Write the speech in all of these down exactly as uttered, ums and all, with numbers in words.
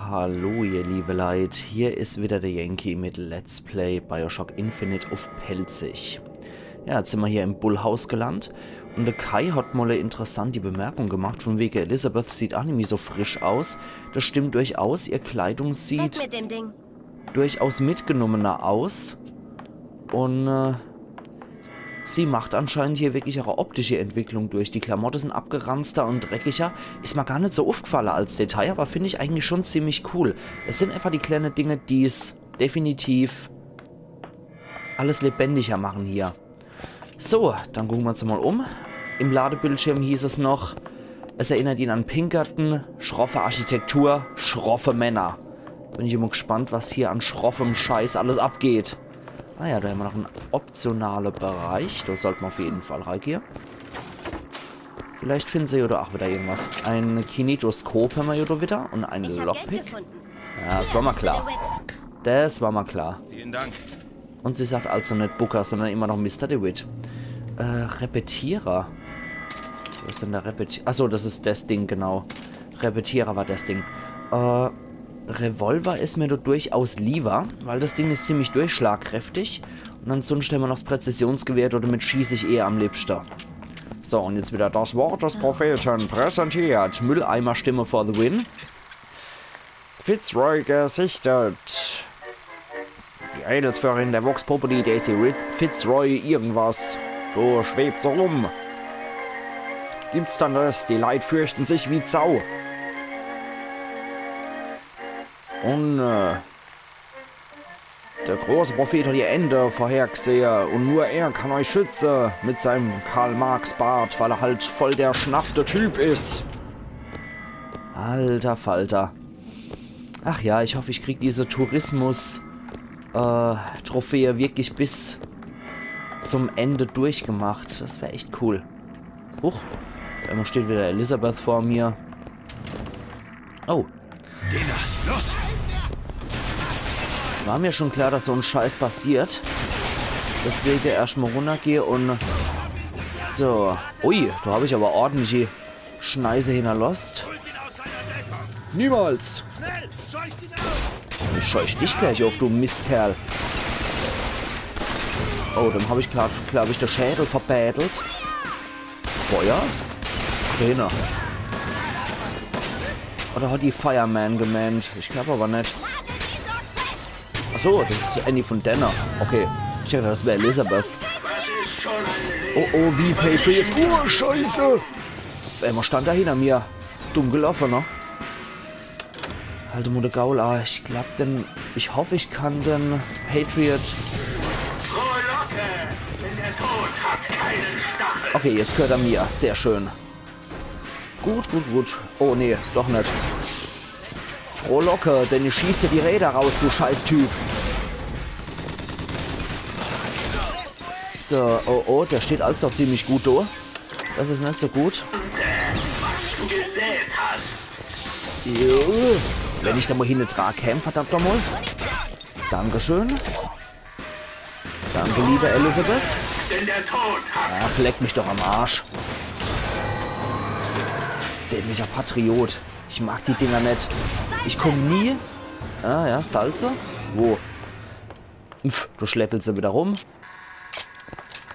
Hallo ihr liebe Leit, hier is wieder der Yankee mit Let's Play BioShock Infinite uff Pälzisch. Ja, jetzt sin mer hier im Bullhaus gelandt un de Kai hat mol e interessante Bemerkung gemacht, von wege Elizabeth sieht aa nimmi so frisch aus. Das stimmt durchaus, ihr Kleidung sieht Weg mit dem Ding. durchaus mitgenommener aus. Un äh, sie macht anscheinend hier wirklich ihre optische Entwicklung durch. Die Klamotte sin abgeranzter un dreckiger. Is mer gar net so uffgefalle als Detail, aber find ich eigentlich schon ziemlich cool. Es sin einfach die kleine Dinge, die's definitiv alles lebendiger machen hier. So, dann gucke mer uns mol um. Im Ladebildschirm hieß es noch, es erinnert ihn an Pinkerton, schroffe Architektur, schroffe Männer. Bin ich immer gespannt, was hier an schroffem Scheiß alles abgeht. Ah ja, do hämmer noch en optionale Bereich. Do sollt mer uff jeden Fall reigehe. Vielleicht finden se jo do ach wieder irgendwas. E Kinetoskop hämmer jo do wieder un e Ich hab Geld Lockpick. Gefunden. Ja, das war mer Mister klar. DeWitt. Das war mer klar. Vielen Dank. Un sie sagt also net Booker, sondern immer noch Mister DeWitt. Äh, Repetierer. Wo is denn der Repetierer? Achso, das is das Ding, genau. Repetierer war das Ding. Äh, Revolver is mir do durchaus lieber, weil das Ding is ziemlich durchschlagkräftig. Un ansunschte hämmer noch das Präzisionsgewehr, do damit schieß ich eher am liebschte. So, un jetzt wieder das Wort des Propheten präsentiert. Mülleimer-Stimme for the win. Fitzroy gesichtet. Die Eidelsführerin der Vox Populi, Daisy Rid Fitzroy irgendwas. Do schwebt se rum. Gibt's dann das? Die Leit fürchten sich wie Sau. Un äh, der große Prophet hat ihr Ende vorhergesehe un nur er kann euch schütze mit seinem Karl-Marx-Bart, weil er halt voll der schnaffte Typ is. Alter Falter. Ach ja, ich hoff, ich krieg diese Tourismus äh, Trophäe wirklich bis zum Ende durchgemacht. Das wär echt cool. Huch, da immer steht wieder Elizabeth vor mir. Oh, Dena, los! war mir schon klar, dass so en Scheiß passiert. Deswege erscht mol runnergehe un so. Ui, do hab ich aber ordentliche Scheiße hinnerlosst. Niemals! Schnell! Scheucht ihn auf! Ich scheuch dich gleich uff, du Mistkerl. Oh, dem hab ich grad, glaub ich, de Schädel verbädelt. Feuer? Dene. Oder hat die Fireman gemeint? Ich glaub aber net. Achso, das is Annie von Denner. Okay, ich dacht, das wär Elizabeth. Oh, oh, wie Patriot. Oh, Scheiße! Wer stand da hinter mir? Dumm gelaufen, ne? Halt mol de Gaul, ah, ich glaub, den, ich hoff, ich kann den Patriot. Frohlocke, denn der Tod hat keinen Stachel. Okay, jetzt gehört er mir. Sehr schön. Gut, gut, gut. Oh, nee, doch net. Frohlocke, denn ich schieß dir die Räder raus, du Scheißtyp. So, oh, oh, der steht als noch ziemlich gut do. Das is net so gut. Du gesät hast. Ja, wenn ich da mol hinne dra käm, verdammt noch mol. Dankeschön. Danke, liebe Elizabeth. Denn der Tod hat Ach, leck mich doch am Arsch. Dämlicher Patriot. Ich mag die Dinger net. Ich komm nie. Ah ja, Salze. Wo? Pff, du schleppelst se wieder rum.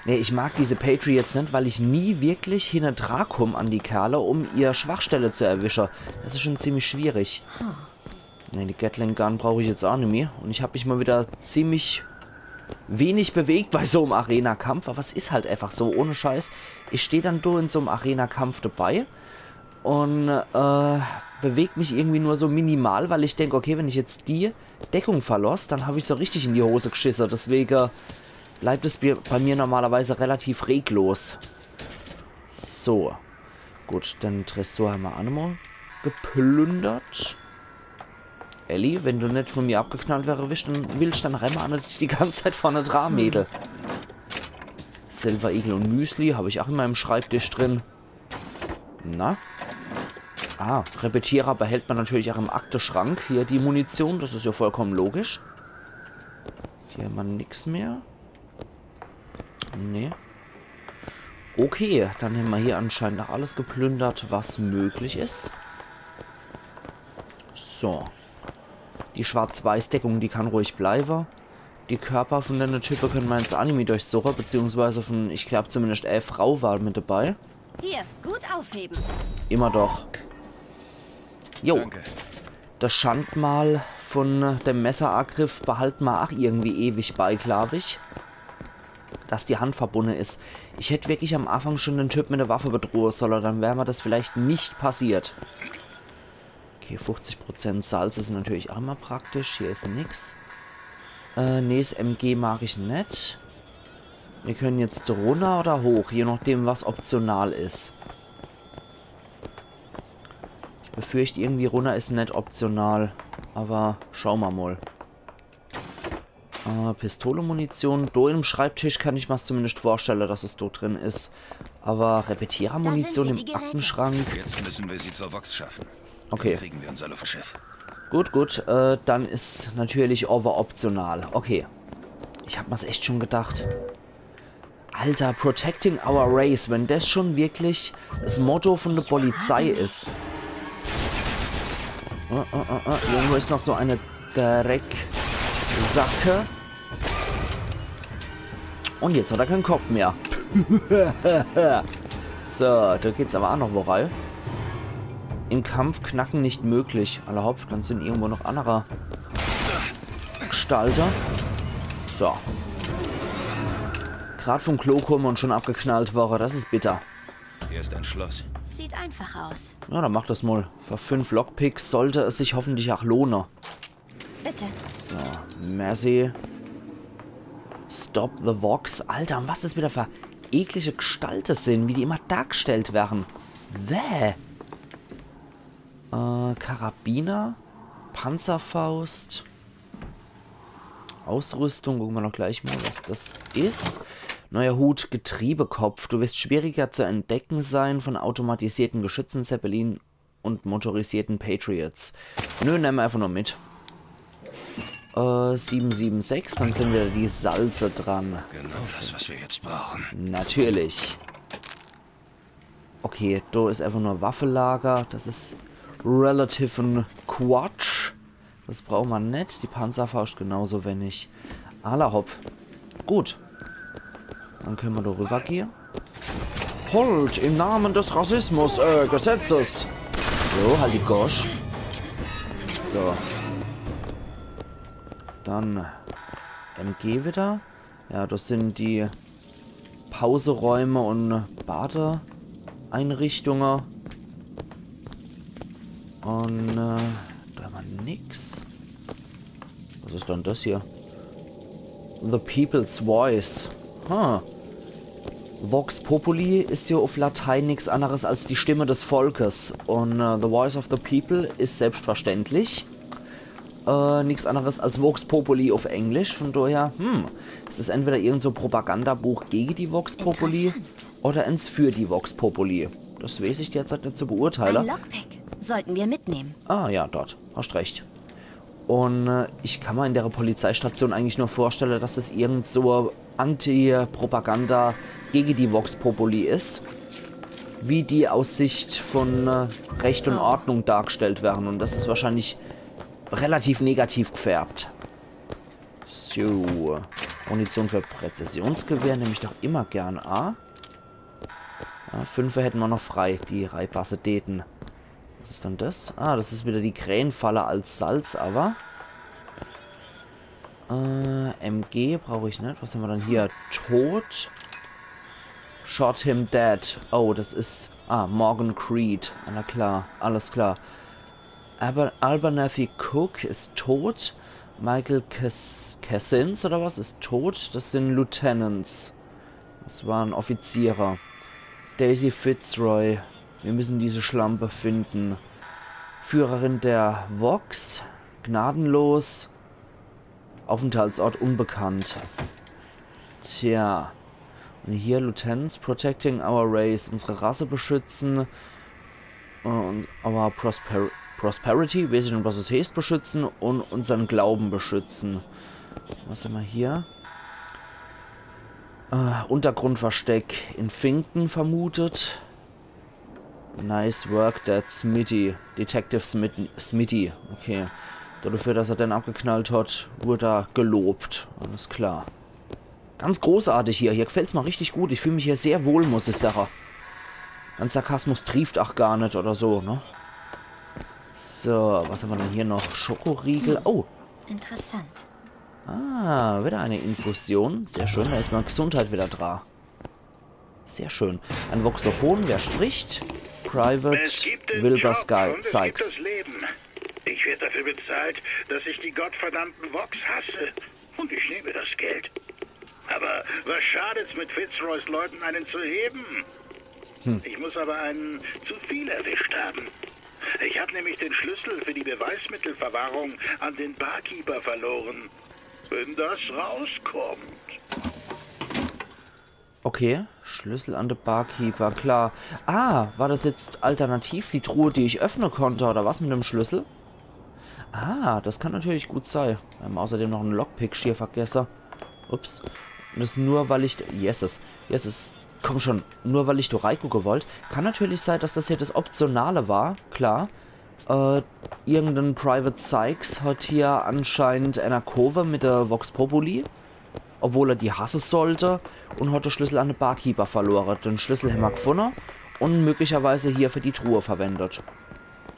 Nee, ich mag diese Patriots net, weil ich nie wirklich hinne dra komm an die Kerle, um ihr Schwachstelle zu erwische. Das is schon ziemlich schwierig. Nee, die Gatling Gun brauch ich jetzt ach nimmi. Un ich hab mich mol wieder ziemlich wenig bewegt bei so'm Arena-Kampf, aber es is halt einfach so, ohne Scheiß. Ich steh dann do in so'm Arena-Kampf dabei un äh, beweg mich irgendwie nur so minimal, weil ich denk, okay, wenn ich jetzt die Deckung verloss, dann hab ich so richtig in die Hose geschisse. Deswege bleibt es bi- bei mir normalerweise relativ reglos. So. Gut, den Tresor hämmer ach nochmol geplündert. Ellie, wenn du net von mir abgeknallt werre willst, dann, willst, dann renn mol net die ganze Zeit vorne dra, Mädel. Silver Eagle un Müsli hab ich ach in meinem Schreibtisch drin. Na? Ah, Repetierer behält man natürlich ach im Akteschrank. Hier die Munition, das is ja vollkommen logisch. Hier hämmer nix mehr. Nee. Okay, dann hämmer hier anscheinend ach alles geplündert, was möglich is. So. Die Schwarz-Weiß-Deckung, die kann ruhig bleiwe. Die Körper von denne Type könne mer jetzt ach nimmi durchsuche, beziehungsweise von, ich glaub zumindest, e Frau war mit dabei. Hier, gut aufheben. Immer doch. Jo, Danke. das Schandmal von dem Messerangriff behalte mer ach irgendwie ewig bei, glaub ich. Dass die Hand verbunne is. Ich hätt wirklich am Anfang schon den Typ mit der Waffe bedrohe solle, dann wär mer das vielleicht nicht passiert. Okay, fünfzig Prozent Salz is natürlich ach immer praktisch. Hier is nix. Äh, nee, s M G mag ich net. Wir können jetzt runner oder hoch, je nachdem, was optional is. Ich befürcht, irgendwie runner is net optional. Aber schau mer mol. Äh, Pistole-Munition. Do im Schreibtisch kann ich mer's zumindest vorstelle, dass es do drin is. Aber Repetierer-Munition Da sind sie, im die Geräte. Aktenschrank. Jetzt müssen wir sie zur Vox schaffen. Okay. Kriegen wir unser Luftschiff. Gut, gut, äh, dann is natürlich over optional. Okay. Ich hab mer's echt schon gedacht. Alter, protecting our race, wenn das schon wirklich das Motto von der Polizei is. Oh, oh, oh, oh. Irgendwo is noch so eine Drecksacke. Und jetzt hat er keinen Kopf mehr. So, da geht's aber auch noch wo rein. Im Kampf knacken nicht möglich. Alla hopp, dann sind irgendwo noch andere Gestalte. So. Grad vom Klo komme und schon abgeknallt worden. Das is bitter. Hier ist ein Schloss. Sieht einfach aus. Ja, dann mach das mal. Für fünf Lockpicks sollte es sich hoffentlich auch lohnen. Bitte. So, merci. Stop the Vox. Alter, und was das wieder für eklige Gestalte sind, wie die immer dargestellt werden. Bäh. Äh, Karabiner, Panzerfaust. Ausrüstung, gucken wir noch gleich mal, was das is. Neuer Hut, Getriebekopf. Du wirst schwieriger zu entdecken sein von automatisierten Geschützen, Zeppelinen und motorisierten Patriots. Nö, nehmen wir einfach nur mit. Äh, sieben sieben sechs, dann sind wieder die Salze dran. Genau das, was wir jetzt brauchen. Natürlich. Okay, da is einfach nur Waffelager. Das is relativen Quatsch. Das brauchen wir net. Die Panzerfaust genauso wenig. Alla hopp. Gut. Dann können wir da rübergehen. Halt, im Namen des Rassismus, äh, Gesetzes. So, halt die Gosch. So. Dann M G wieder. Ja, das sind die Pauseräume und Badeeinrichtungen. Und, äh, da haben wir nix. Was is dann das hier? The People's Voice. Ha. Vox Populi is ja auf Latein nix anderes als die Stimme des Volkes. Und, äh, The Voice of the People is selbstverständlich äh, nix anderes als Vox Populi auf Englisch. Von daher, hm, es is entweder irgend so Propagandabuch gegen die Vox Populi Interessant. Oder ens für die Vox Populi. Das weiß ich derzeit net zu beurteilen. Ein Lockpick. Sollten wir mitnehmen. Ah ja, dort. Hast recht. Und, äh, ich kann mir in der Polizeistation eigentlich nur vorstellen, dass das irgend so Anti-Propaganda gegen die Vox Populi is. Wie die aus Sicht von, äh, Recht und Ordnung dargestellt werden. Und das is wahrscheinlich relativ negativ gefärbt. So. Munition für Präzisionsgewehr nehm ich doch immer gern a. Ja, fünfe hätten wir noch frei, die reipasse däten. Was is dann das? Ah, das is wieder die Krähenfalle als Salz, aber. Äh, M G brauch ich net. Was haben wir dann hier? Tot. Shot him dead. Oh, das is. Ah, Morgan Creed. Na klar, alles klar. Aber Abernathy Cook is tot. Michael Cas Cassins oder was is tot? Das sind Lieutenants. Das waren Offiziere. Daisy Fitzroy. Wir müssen diese Schlampe finden. Führerin der Vox. Gnadenlos. Aufenthaltsort unbekannt. Tja. Und hier Lieutenants protecting our race. Unsere Rasse beschützen. Und our Prosper Prosperity, weiß ich net, was es heißt, beschützen und unseren Glauben beschützen. Was haben wir hier? Äh, Untergrundversteck in Finkton vermutet. Nice work, that Smitty. Detective Smit Smitty, okay. Dafür, dass er den abgeknallt hat, wurde er gelobt. Alles klar. Ganz großartig hier. Hier gefällt's mir richtig gut. Ich fühl mich hier sehr wohl, muss ich sagen. Mein Sarkasmus trieft ach gar net oder so, ne? So, was haben wir denn hier noch? Schokoriegel. Oh, Interessant. Ah, wieder eine Infusion. Sehr schön, da ist meine Gesundheit wieder dra. Sehr schön. Ein Voxophon, wer spricht? Private Es gibt den Wilbur Job Sky und es gibt Sykes. Das Leben. Ich werde dafür bezahlt, dass ich die gottverdammten Vox hasse. Und ich nehme das Geld. Aber was schadet's, mit Fitzroys Leuten einen zu heben? Ich muss aber einen zu viel erwischt haben. Ich habe nämlich den Schlüssel für die Beweismittelverwahrung an den Barkeeper verloren. Wenn das rauskommt. Okay, Schlüssel an de Barkeeper, klar. Ah, war das jetzt alternativ die Truhe, die ich öffnen konnte, oder was mit dem Schlüssel? Ah, das kann natürlich gut sei. Wir haben außerdem noch einen Lockpick schier vergesse. Ups. Und das nur, weil ich... Yeses. Yeses. Komm schon. Nur weil ich do reigucke wollt. Kann natürlich sei, dass das hier das Optionale war. Klar. Äh, irgendein Private Sykes hat hier anscheinend einer Kurve mit der Vox Populi. Obwohl er die hasse sollte. Und hat den Schlüssel an den Barkeeper verloren. Den Schlüssel haben wir gefunden. Und möglicherweise hier für die Truhe verwendet.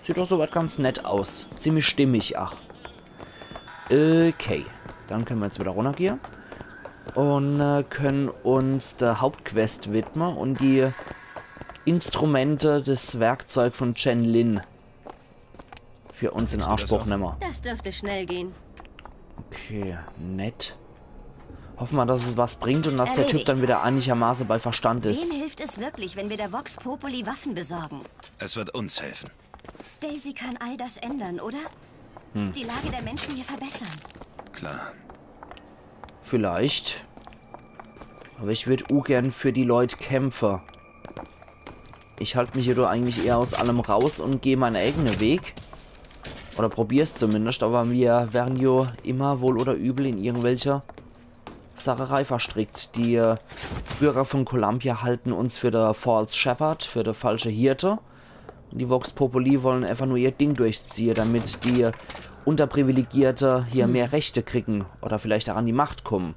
Sieht doch soweit ganz nett aus. Ziemlich stimmig, ach. Okay. Dann können wir jetzt wieder runtergehen. Und äh, können uns der Hauptquest widmen und die Instrumente, das Werkzeug von Chen Lin für uns in Anspruch nehmen. Das dürfte schnell gehen. Okay, nett. Hoffen wir, dass es was bringt und dass der Typ Erledigt. Dann wieder einigermaßen bei Verstand ist. Wem hilft es wirklich, wenn wir der Vox Populi Waffen besorgen? Es wird uns helfen. Daisy kann all das ändern, oder? Hm. Die Lage der Menschen hier verbessern. Klar. Vielleicht. Aber ich würd ungern für die Leute kämpfen. Ich halt mich ja doch eigentlich eher aus allem raus und geh meinen eigenen Weg. Oder probier's zumindest, aber wir werden ja immer wohl oder übel in irgendwelche Sacherei verstrickt. Die äh, Bürger von Columbia halten uns für der False Shepherd, für der falsche Hirte. Und die Vox Populi wollen einfach nur ihr Ding durchziehen, damit die Unterprivilegierte hier mehr Rechte kriegen oder vielleicht auch an die Macht kommen.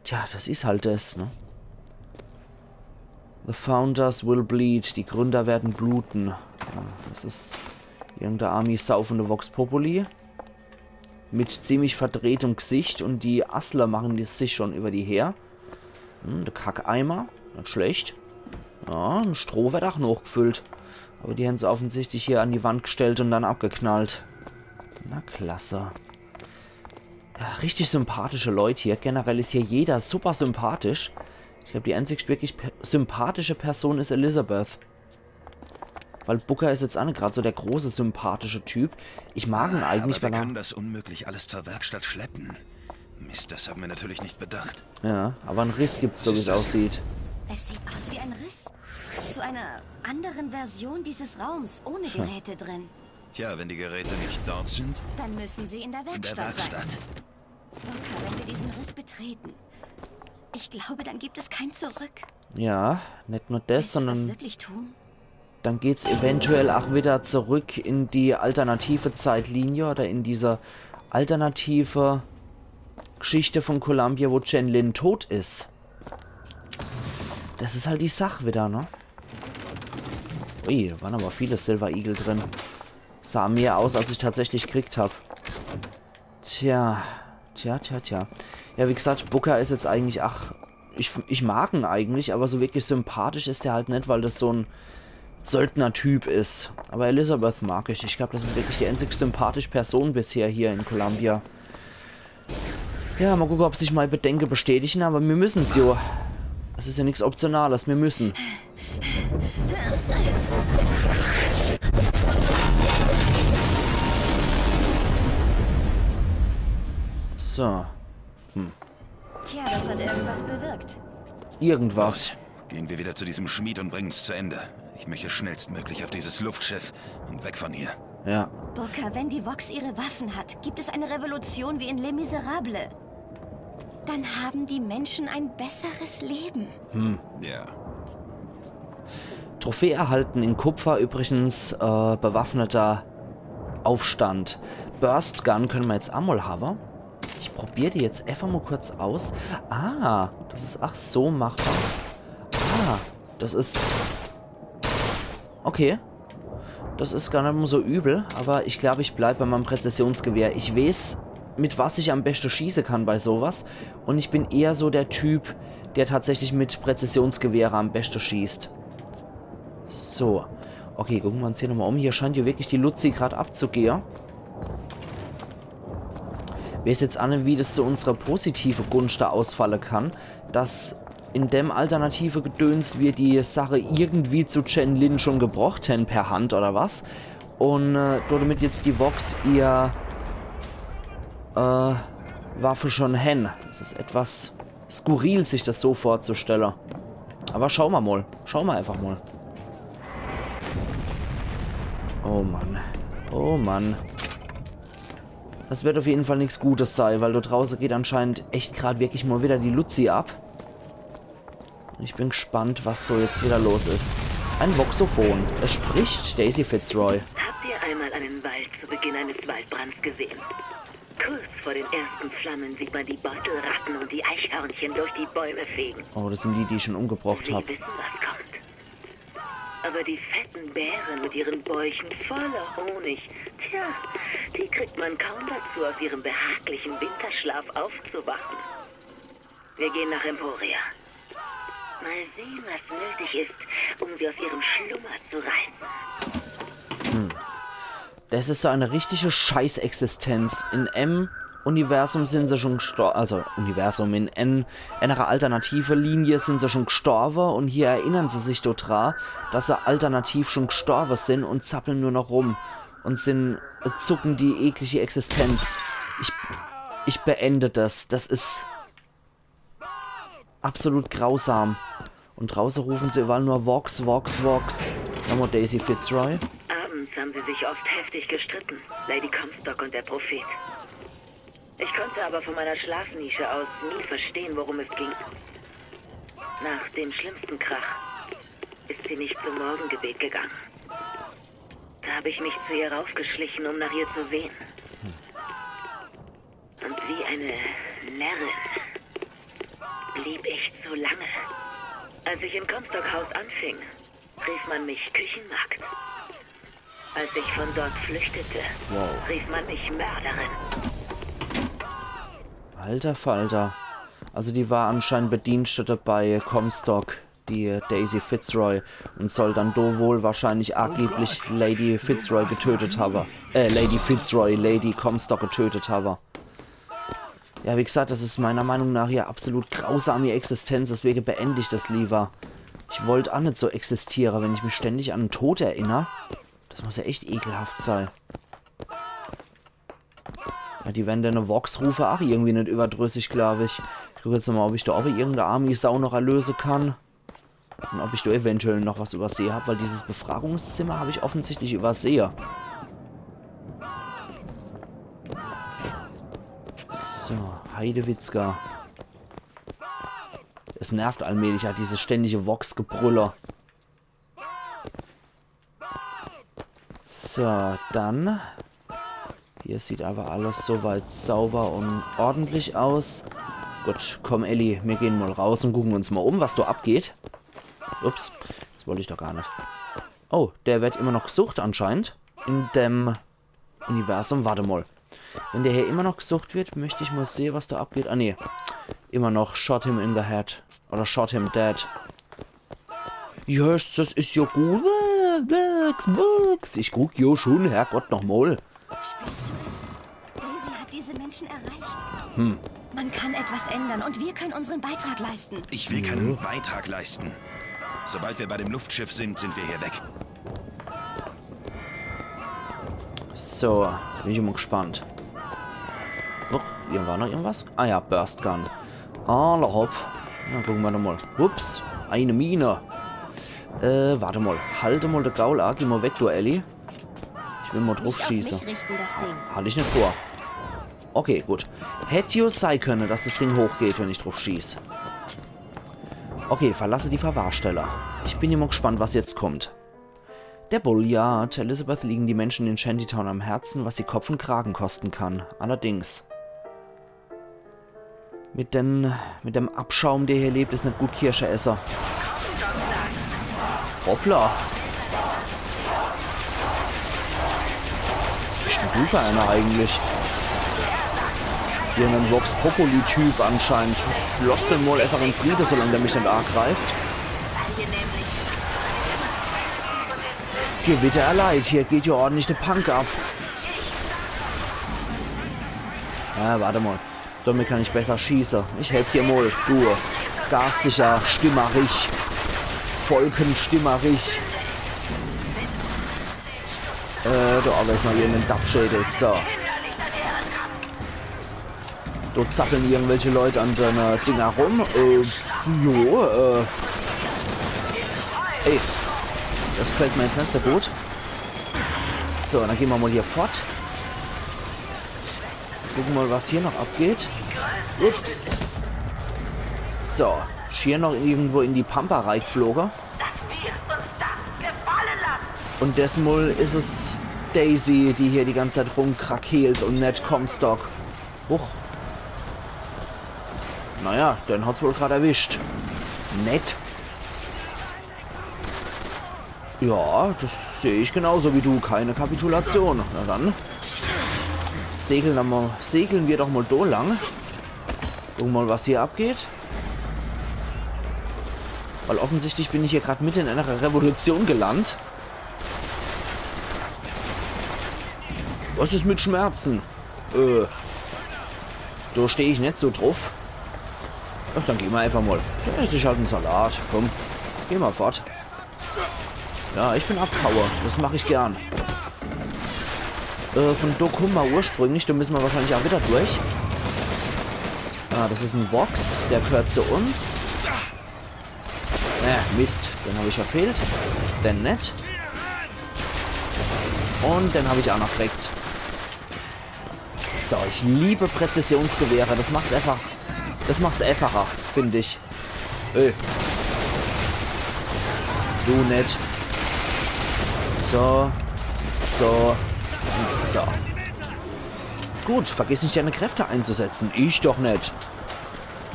Tja, das is halt das, ne? The founders will bleed, die Gründer werden bluten. Ja, das is irgendeine armi saufende Vox Populi. Mit ziemlich verdrehtem Gesicht und die Assler machen die sich schon über die her. Hm, der Kackeimer, net schlecht. Ja, ein Stroh wird auch noch gefüllt. Aber die haben sie offensichtlich hier an die Wand gestellt und dann abgeknallt. Na klasse. Ja, richtig sympathische Leute hier. Generell is hier jeder super sympathisch. Ich glaub, die einzig wirklich pe sympathische Person is Elizabeth. Weil Booker is jetzt auch net grad so der große sympathische Typ. Ich mag ihn eigentlich, Aber wer weil er kann das unmöglich alles zur Werkstatt schleppen? Mist, das haben wir natürlich nicht bedacht. Ja, aber einen Riss gibt's, so wie ist es das? Aussieht. Es sieht aus wie ein Riss. Zu einer anderen Version dieses Raums, ohne Geräte drin. Tja, wenn die Geräte nicht dort sind, Dann müssen sie in der in der Werkstatt sein. Werkstatt. Booker, wenn wir diesen Riss betreten, ich glaube, dann gibt es kein Zurück. Ja, net nur das, Willst du das sondern wirklich tun? dann geht's eventuell auch wieder zurück in die alternative Zeitlinie oder in diese alternative Geschichte von Columbia, wo Chen Lin tot is. Das is halt die Sach wieder, ne? Ui, da waren aber viele Silver Eagle drin. Sah mehr aus, als ich tatsächlich gekriegt hab. Tja, tja, tja, tja. Ja, wie gesagt, Booker is jetzt eigentlich, ach, ich, ich mag ihn eigentlich, aber so wirklich sympathisch is der halt net, weil das so ein Söldner-Typ is. Aber Elizabeth mag ich. Ich glaub, das is wirklich die einzig sympathische Person bisher hier in Columbia. Ja, mal gucken, ob sich meine Bedenken bestätigen, aber wir müssen's jo. Es is ja nix Optionales, wir müssen. So, Tja, das hat irgendwas bewirkt. irgendwas. Gehen wir wieder zu diesem Schmied und bringen's zu Ende. Ich möchte schnellstmöglich auf dieses Luftschiff und weg von hier. Ja, Booker, wenn die Vox ihre Waffen hat, gibt es eine Revolution wie in Les Miserables. Dann haben die Menschen ein besseres Leben. Ja. Trophäe erhalten in Kupfer, übrigens äh, bewaffneter Aufstand. Burst Gun könne mer jetzt aa mol hawwe. Ich probier die jetzt äfach mol kurz aus. Ah, das is ach so machbar. Ah, das is... Okay. Das is gar net mol so übel, aber ich glaub, ich bleib bei meinem Präzisionsgewehr. Ich weeß, mit was ich am beschte schieße kann bei sowas. Und ich bin eher so der Typ, der tatsächlich mit Präzisionsgewehre am beschte schießt. So. Okay, gucke mer uns hier nochmol um. Hier scheint jo wirklich die Luzi grad abzugehe. Weeß jetzt aa net, wie das zu unserer positive Gunschte ausfalle kann, dass in dem alternative Gedöns mir die Sache irgendwie zu Chen Lin schon gebrocht hen per Hand oder was. Und äh, damit jetzt die Vox ihr äh, Waffe schon hen. Das is etwas skurril, sich das so vorzustelle. Aber schau mer mol. Schau mer äfach mol. Oh Mann. Oh Mann. Das wird auf jeden Fall nix Gutes sei, weil do drauße geht anscheinend echt grad wirklich mol wieder die Luzi ab. Und ich bin gespannt, was do jetzt wieder los is. Ein Voxophon. Es spricht Daisy Fitzroy. Habt ihr einmal einen Wald zu Beginn eines Waldbrands gesehen? Kurz vor den ersten Flammen sieht man die Beutelratten und die Eichhörnchen durch die Bäume fegen. Oh, das sind die, die ich schon umgebracht Sie hab. Wissen, was kommt. Aber die fetten Bären mit ihren Bäuchen voller Honig, tja, die kriegt man kaum dazu, aus ihrem behaglichen Winterschlaf aufzuwachen. Wir gehen nach Emporia. Mal sehen, was nötig ist, um sie aus ihrem Schlummer zu reißen. Das is so eine richtige Scheißexistenz. In em Universum sind se schon gestorbe, also Universum, in en, enere alternative Linie sind se schon gestorbe und hier erinnern se sich do dra, dass se alternativ schon gestorbe sind und zappeln nur noch rum und sind, zucken die eklige Existenz. Ich, ich beende das. Das is absolut grausam. Und drauße rufen se überall nur Vox, Vox, Vox. Nochmol Daisy Fitzroy. Abends haben sie sich oft heftig gestritten, Lady Comstock und der Prophet. Ich konnte aber von meiner Schlafnische aus nie verstehen, worum es ging. Nach dem schlimmsten Krach ist sie nicht zum Morgengebet gegangen. Da habe ich mich zu ihr raufgeschlichen, um nach ihr zu sehen. Und wie eine Närrin blieb ich zu lange. Als ich in Comstock House anfing, rief man mich Küchenmagd. Als ich von dort flüchtete, Wow. rief man mich Mörderin. Alter Falter. Also die war anscheinend Bedienstete bei Comstock, die Daisy Fitzroy, und soll dann do wohl wahrscheinlich angeblich Lady Fitzroy getötet hawwe. Äh, Lady Fitzroy, Lady Comstock getötet hawwe. Ja, wie gesagt, das is meiner Meinung nach ja absolut grausame Existenz, deswege beend ich das lieber. Ich wollt aa net so existiere, wenn ich mich ständig an den Tod erinner. Das muss ja echt ekelhaft sei. Ja, die wern dene Vox-Rufe ach irgendwie net überdrüssig, glaub ich. Ich guck jetzt mal, ob ich do owwe irgende armi Sau noch erlöse kann. Und ob ich do eventuell noch was übersehe hab, weil dieses Befragungszimmer hab ich offensichtlich übersehe. So, Heidewitzka. Es nervt allmählich, ja, dieses ständige Vox-Gebrüller. So, dann. Hier sieht aber alles soweit sauber und ordentlich aus. Gut, komm, Ellie, mir gehen mal raus und gucken uns mal um, was da abgeht. Ups, das wollte ich doch gar nicht. Oh, der wird immer noch gesucht anscheinend. In dem Universum. Warte mal. Wenn der hier immer noch gesucht wird, möchte ich mal sehen, was da abgeht. Ah, nee. Immer noch shot him in the head. Oder shot him dead. Yes, das ist ja gut. Bux, Bux. Ich guck ja schon, Herrgott, noch mal. Spürst du es? Daisy hat diese Menschen erreicht. Hm. Man kann etwas ändern und wir können unseren Beitrag leisten. Ich will keinen Beitrag leisten. Sobald wir bei dem Luftschiff sind, sind wir hier weg. So, bin ich immer gespannt. Noch, hier war noch irgendwas? Ah ja, Burst Gun. Alla hopp. Na, gucken wir doch mal. Ups, eine Mine. Äh, warte mal. Halte mal de Gaul a, geh mal weg, du Ellie. Ich will mal drauf Nicht auf schießen. Mich richten, das Ding. Hatte ich nicht vor. Okay, gut. Hätte ja sein können, dass das Ding hochgeht, wenn ich drauf schieß. Okay, verlasse die Verwahrstelle. Ich bin immer gespannt, was jetzt kommt. Der Bulliard. Elizabeth liegen die Menschen in Shantytown am Herzen, was sie Kopf und Kragen kosten kann. Allerdings. Mit den, mit dem Abschaum, der hier lebt, is net gut Kirsche esse. Hoppla. Was bist denn du für einer eigentlich? Hier en Vox-Populi-Typ anscheinend. Lass den mal einfach in Friede, solange der mich net angreift. Gewitter erleid, hier geht ja ordentlich de Punk ab. Ja, warte mal. Damit kann ich besser schieße. Ich helf dir mal, du garstiger Stimmerich. Volkenstimmerich. Äh, da aber is noch irgendein Dappschädel. So. Do zappeln irgendwelche Leute an deine Dinger rum. Äh, jo, äh. Ey. Das gefällt mir jetzt net so gut. So, dann gehen wir mal hier fort. Gucken mal, was hier noch abgeht. Ups. So, schier noch irgendwo in die Pampa reigefloge. Dass wir uns das gefallen lassen. Und desmol is es Daisy, die hier die ganze Zeit rumkrakeelt und net Comstock. Huch. Naja, den hat's wohl grad erwischt. Nett. Ja, das seh ich genauso wie du. Keine Kapitulation. Na dann. Segeln, wir mal, segeln wir doch mal do lang. Gucken mal, was hier abgeht. Weil offensichtlich bin ich hier grad mitten in einer Revolution gelandet. Was is mit Schmerzen? Äh, do steh ich net so druff. Ach, dann geh mer einfach mal. Ja, is halt en Salat. Komm, geh mer fort. Ja, ich bin Abhauer. Das mach ich gern. Äh, von do kummen mer ursprünglich. Do müssen mer wahrscheinlich auch wieder durch. Ah, das is en Vox. Der gehört zu uns. Äh, Mist. Den hab ich verfehlt. Den net. Und den hab ich auch noch gekriegt. So, ich liebe Präzisionsgewehre. Das macht's einfach. Das macht's einfacher, find ich. Ey. Du net. So. So. Und so. Gut, vergiss nicht, deine Kräfte einzusetzen. Ich doch net.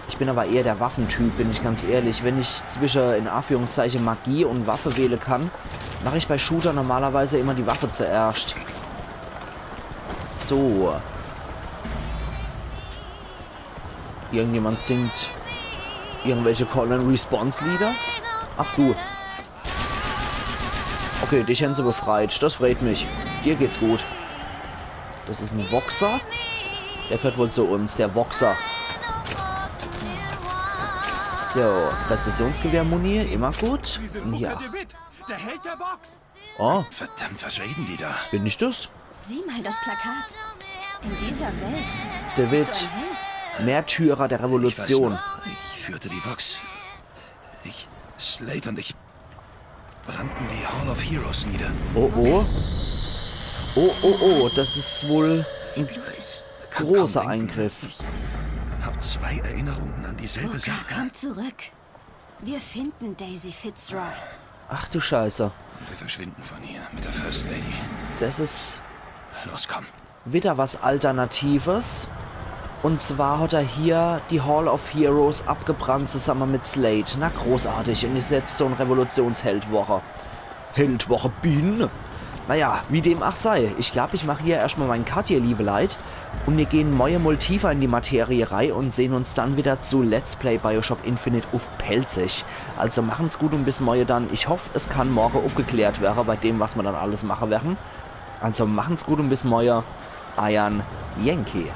Ich bin aber eher der Waffentyp, bin ich ganz ehrlich. Wenn ich zwischen, in Anführungszeichen, Magie und Waffe wählen kann, mach ich bei Shooter normalerweise immer die Waffe zuerscht. So. Irgendjemand singt irgendwelche Call and Response Lieder? Ach du. Okay, dich hän se befreit. Das freut mich. Dir geht's gut. Das is en Voxer. Der gehört wohl zu uns, der Voxer. So, Präzisionsgewehr-Muni, immer gut. Ja. Der Held der Vox! Oh. Verdammt, was reden die da? Bin ich das? Sieh mal das Plakat. In dieser Welt. David, bist du ein Held. Märtyrer der Revolution. Ich weiß noch, ich führte die Vox. Ich, Slate und ich brannten die Hall of Heroes nieder. Oh, oh. Oh, oh, oh, das is wohl en großer Eingriff. Ich hab zwei Erinnerungen an dieselbe Sache. Komm zurück. Wir finden Daisy Fitzroy. Ach du Scheiße. Und wir verschwinden von hier mit der First Lady. Das is Los, komm. Wieder was Alternatives. Und zwar hat er hier die Hall of Heroes abgebrannt zusammen mit Slate. Na großartig, und is jetzt so en Revolutionsheld worre. Held worre bin. Naja, wie dem ach sei, ich glaub, ich mach hier erscht mal mein Cut, ihr liebe Leit. Und mir gehen morje mal tiefer in die Materie rei und sehen uns dann wieder zu Let's Play Bioshock Infinite uff Pälzisch. Also machen's gut und bis morje dann. Ich hoff, es kann morje uffgeklärt werre bei dem, was mer dann alles mache werre. Also machen's gut und bis morje. Eiern Yankee.